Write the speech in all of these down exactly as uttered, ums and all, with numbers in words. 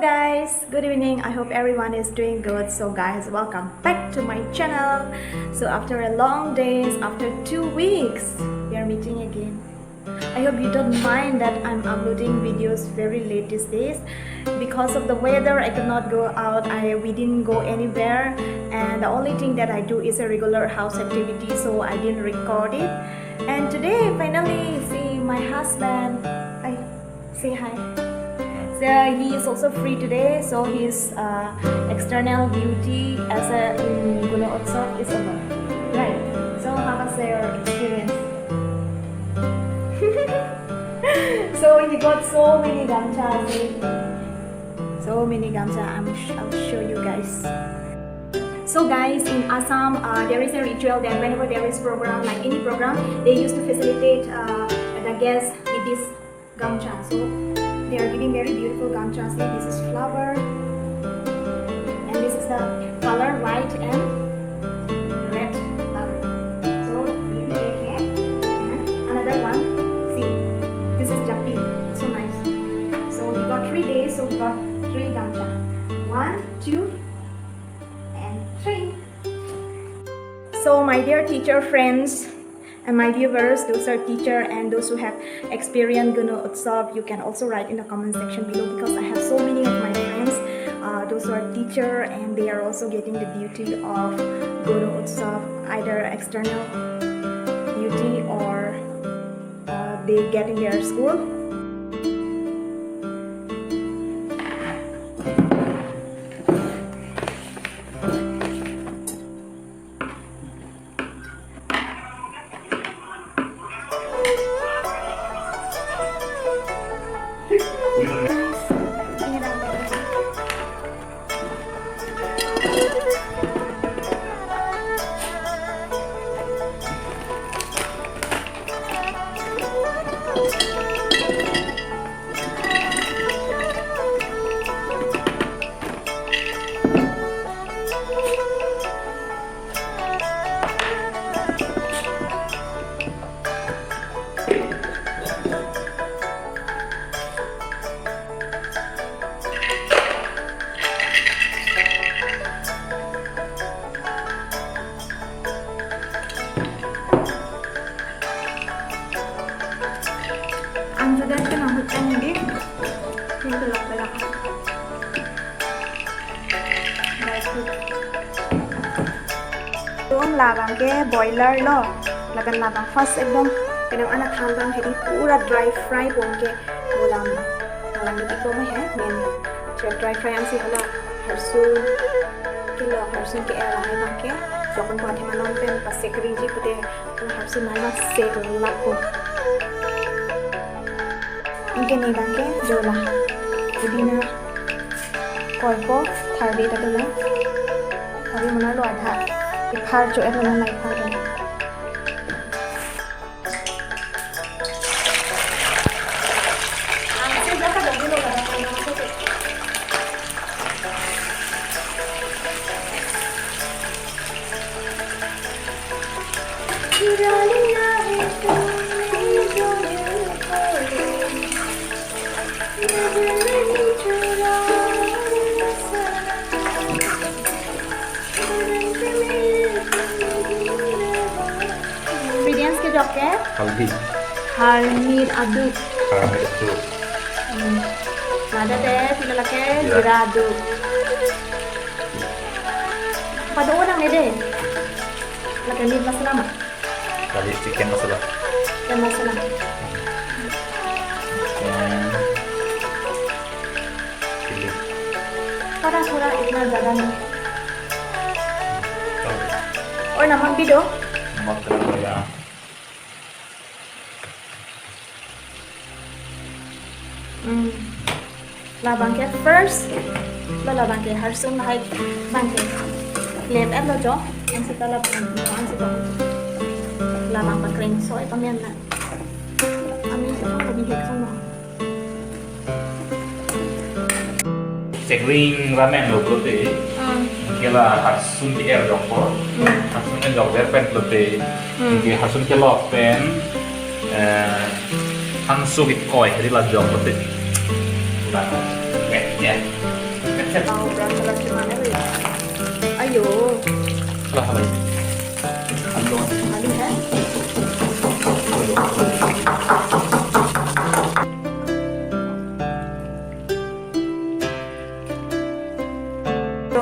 Guys, good evening. I hope everyone is doing good. So guys, welcome back to my channel. So after a long days, after two weeks, we are meeting again. I hope you don't mind that I'm uploading videos very late these days. Because of the weather, I could not go out. I, we didn't go anywhere. And the only thing that I do is a regular house activity, so I didn't record it. And today, finally, see my husband. I say hi. So he is also free today. So his uh, external duty as a in Gono Utsav is over. Right. So how was your experience? So he got so many gamcha, see? So many gamcha. I'm sh- I'll show you guys. So guys, in Assam, uh, there is a ritual that whenever there is program, like any program, they used to facilitate uh, the guests with this gamcha. So they are giving very beautiful gamcha. See, this is flower, and this is the color white and red flower. So you take it, and another one. See, this is japi. So nice. So we got three days. So we got three gamcha. One, two, and three. So my dear teacher friends and my viewers, those are teacher and those who have experienced Gono Utsav, you can also write in the comment section below, because I have so many of my friends, uh, those who are teacher and they are also getting the duty of Gono Utsav, either external duty or uh, they get in their school. Anjadat ke nang hutan ini. Ini belak-belak. Dry fruit. Tum labang ke boiler lo. Lapen labang first ekdom penang ana than bang hedi pura dry fry pon ke bolam. Malang di ko me hai men. Dry fry ansi hala harsun kilo, harsun ke-er lahai bang ke. Jokon pon thema non pen pasek rinji pute harsun nai ma sek lak po. Anke ne bang ke dola. Pudina koipo, tharve ta dola. Tharve mana lo adha. Iphar cho-et lo na iphar dola. Ingredients ke jok ke? Haldi. Halmir aduk. Halmir aduk. Hmm. Ladak te pilo lake? Jira. Jira aduk. Pado orang ni deh. Lake meat masala ma? Kali chicken masala. Chicken masala. Chicken. Chili. Pada thora itna jada nahi. Aur namak bhi do. Namak to ya. Hmm. Labang ke first, la labang ke harsun lahai bang ke. Lem et lo jo, ansi ta labang, ansi ta. Labang pakreng soi pamen na. Ami sa ko bihek sa mo. Chekring ramen lo pulote. Hmm. Kela harsun ke-er jokpo. Hmm. Harsun ke-er jok der pen pulote. Hmm. Ke harsun kelok pen, eh, hansu ke-oi, jadi la jok pulote. Udah. Oke, ya.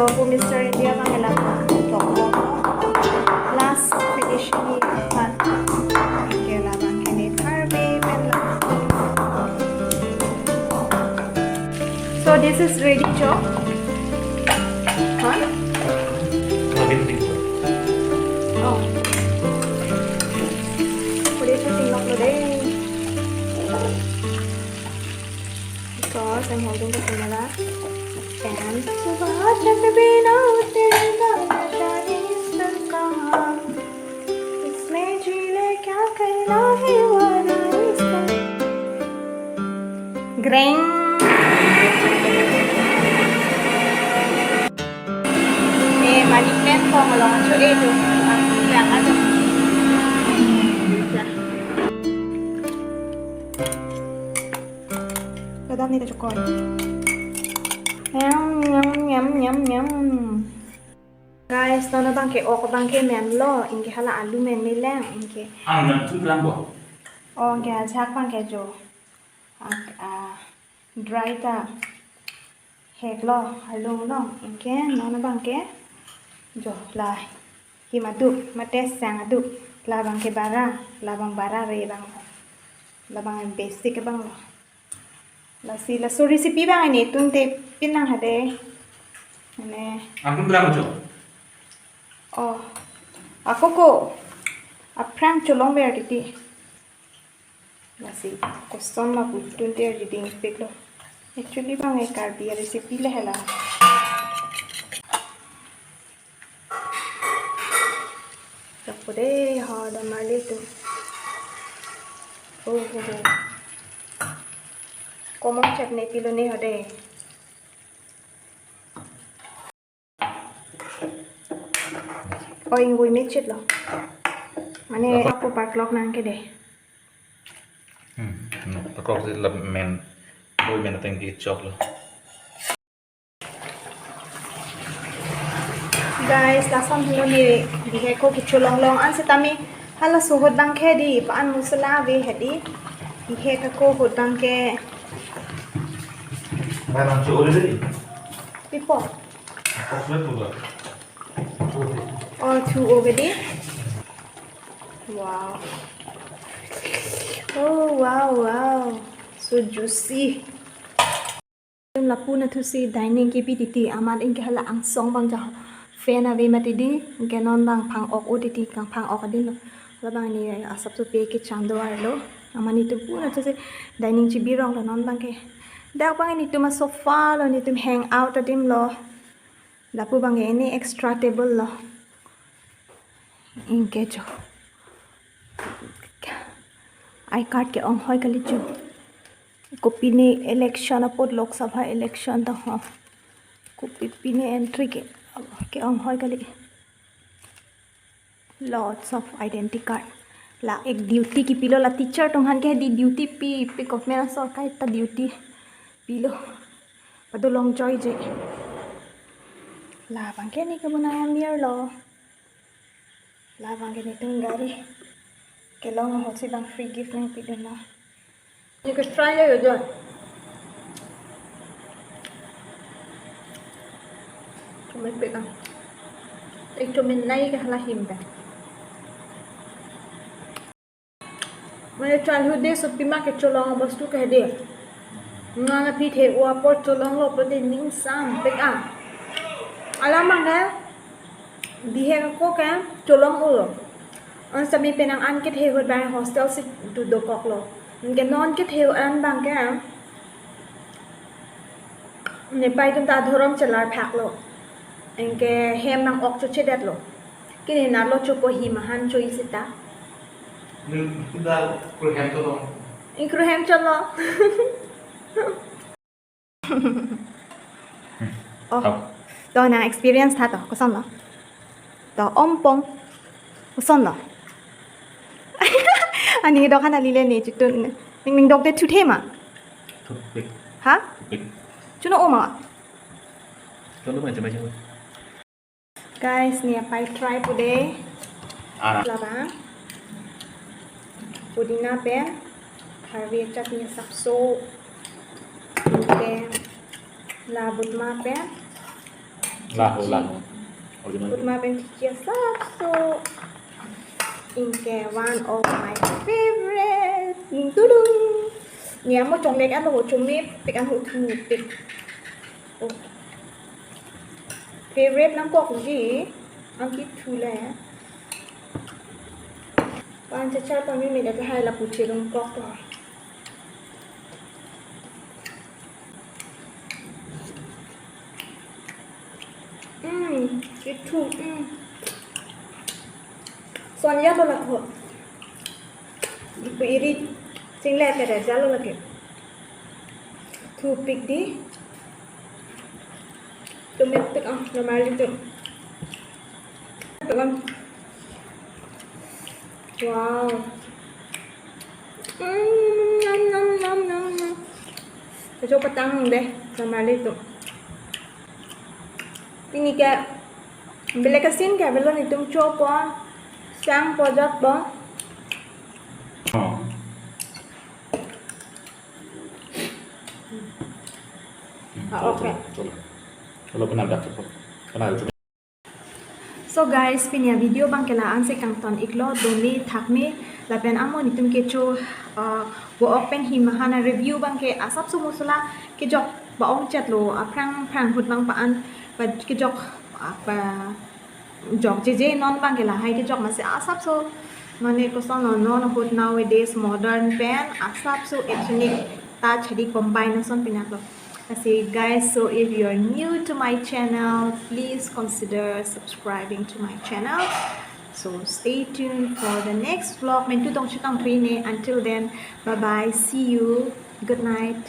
Lapu Mister India abang la tok tok. Last finishing ni kan. Ke labang ke ne tharve pen la. So this is ready, jo. Huh? Lagi penting. Oh. Pwede siya tinlok lo deh. Because I'm holding the camera. And so what have you been out there? इसमें जी ले क्या कहना है वो रानी इसका। Greng. Eh, money plant ko malong cho eh tu. Ah, kailangan. Ya. Kadam ni ta chokon. Nyam, nyam, nyam, nyam, nyam. Guys, non abang ke ok abang ke menlo, anke hala alu men me lang, anke. Ang nang tu lang bo. Oh, anke ajak abang ke jo. Ak-, ah, dry ta. Hek lo, alu lo, anke non abang ke. Jo, la. Him adu, mate sang adu. Labang ke bara, labang bara re abang. Labang basic abang lo. Lasi laso recipe abang netum te pin nang hade. Mane. Ang pin bilang cho. Oh. Ako ko. Aphrang cholong ver titi. Lasi koson ma putun te reading pik lo. Actually abang e Karbi recipe le hela. Chok po deh, ha, damar le tu. Oh, oh, oh. Komong chutney pilo ne ho deh. Oh, ingvoi mechit lo. Mane apa? Ako parklok nang ke deh. Hmm, no, parklok si lap men. Oi men ateng ki chok lo. Guys, lason hulu ni bihek ko kecholong long an setame hala suhut abang ke dei, pa an musala ave hedi. Bihek ko hut abang ke. Barang cho ore dei. Pipo. Kok me pula. Oh, two over dei. Wow. Oh, wow, wow. So juicy. Lapu na thusi dining kebi titi amat anke hala angsong abang ja fan ave mati dei, anke non abang phang-ok-o titi, kangphang-ok adin lo. Labang ne asap sopi kechang do-arlo. Amat netum pu na thusi dining chebi rong lo non abang ke. Dak abang netum asofa lo, netum hang out adim lo. Lapu abang ke ne extra table lo. Anke jo. I card ke-ong hoi kali jo. Kopine election apot Lok Sabha election ta ho. Kopine entry ke, ke-ong hoi kali. Lots of identity card. La ek duty kepilo la teacher atum aphan ke dei duty pi, pi government asorkar ta duty pilo. Pado long joy je. Labang ke ne kebun ayam mir lo. Labang ke netum gari kelong ahut si abang free gift nangpidun lo. Ye ke try le jo. Chomepik ang. Ek chomenai ke hala him pen. Mane childhood days apima kecholong abostu ke dei. Nang aphi the-o apor cholong lo pote ning sampik a. Alam abang ke bihek ako ke cholong-o lo. An sami penang an kethe ahut abang hostel si tu dokok lo. Anke non kethe an abang ke Nepei atum ta adhorom chelar phak lo. Anke hem nang-ok chochedet lo. Kini nalo chopo him ahan cho-i seta. Ni kita kruhem to dong. Ingkruhem cholo. Oh. Au. To nang experience tha to, koson lo? To ompong. Koson lo? Ani dok han ali le ne chutun. Ning ning dok de thuthe ma. Thupik. Ha? Thupik. Chuno oma. Cholo ma chama chama. Guys, ne apai try pu dei. Ara. Laba. Pudina pen. Tharve chutney sapso. Pen. La butma pen. Laho, Chichi. Laho. Original. Kurma pen chichi asapso. Anke one of my favorite. Ding dudung. Ne amo chomepik an lo, chomepik an, huthu pik. Oh. Favorite nangkokji, anke thu le. Pan chachar pameme det lahai lapu chelong kok to. Mm, ithu, mm. Son jalo lake. Ipu iri chingle kere jalo lake. Thupik di. Chomepik, ah, normally tu. Teman. Wow. Mm, nom, nom, nom, nom, nom. Kecho patang deh, normally tu. Pini ke, bile ke scene ke, bile netum chopo, sang po, jotpo. Oh. Ah, okay. Cholo, cholo. Cholo, penabrak, cholo. Penabrak, cholo. So guys, pini avideo abang ke la-an si kangton iklo, dome thakme, lapen amo netum kecho, uh, vo-ok pen him ahan a-review abang ke asapso mosola kejok ba-ong chetlo, aphrang phrang ahut abang pa-an, ba kejok, ah, ba jokjeje non abang ke lahai kejok, masi asapso, mane koson lo non ahut nowadays modern pen asapso ethnic touch hadi combine ason pinaklo. Lasi guys, so if you're new to my channel, please consider subscribing to my channel. So stay tuned for the next vlog. Mentu tong chikang prine. Until then, bye bye. See you. Good night.